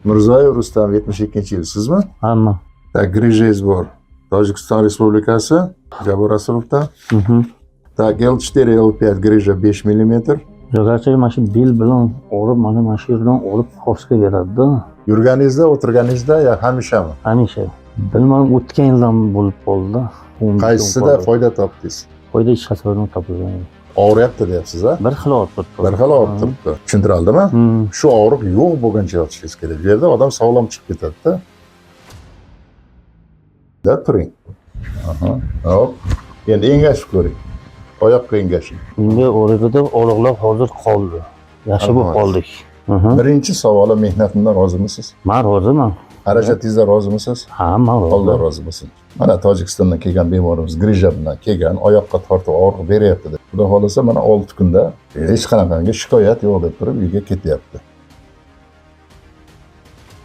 Mirzoyev Rustam, 72-yil, sizmi? Hamma. Так, грыжа ngiz bor. Tojikiston Respublikasi, Jabur Rasulovdan. Так, L4, L5 грыжа 5 mm. Jo'rachi, mana shu bel bilan og'rib, mana shu yerdan olib forsga beradida. Yurganingizda, o'tirganingizda yo hamishami? Hamisha. Bilmadim, o'tgan yildan bo'lib qoldi. Qaysisida foyda topdingiz? Foyda hech qaysidan topilgan yo'q. Og'riyapti deyapsiz, a? Bir xil og'rib turibdi. Bir xil og'rib turibdi. Tushuntira oldimmi? Hmm. Shu og'riq yo'q bo'lguncha yotishingiz kerak. Bu yerda odam sog'lom chiqib ketadi-da. Da turing. Aha. Hop. Endi engashib ko'ring. Oyoqqa engashing. Bunga o'rig'ida og'riqlar hozir qoldi. Yaxshi bo'lib Rahmat. qoldik. Birinchi savoli, mehnatimdan rozimisiz? Man roziman. Xarajatingizdan rozimisiz? Ha, man Alloh rozi. rozi bo'lsin. Mana Tojikistondan kelgan bemorimiz грыжа bilan kelgan, oyoqqa tortib og'riq beryapti deb. Xudo xohlasa, mana 6 kunda hech qanaqangi shikoyat yo'q deb turib uyga ketyapti.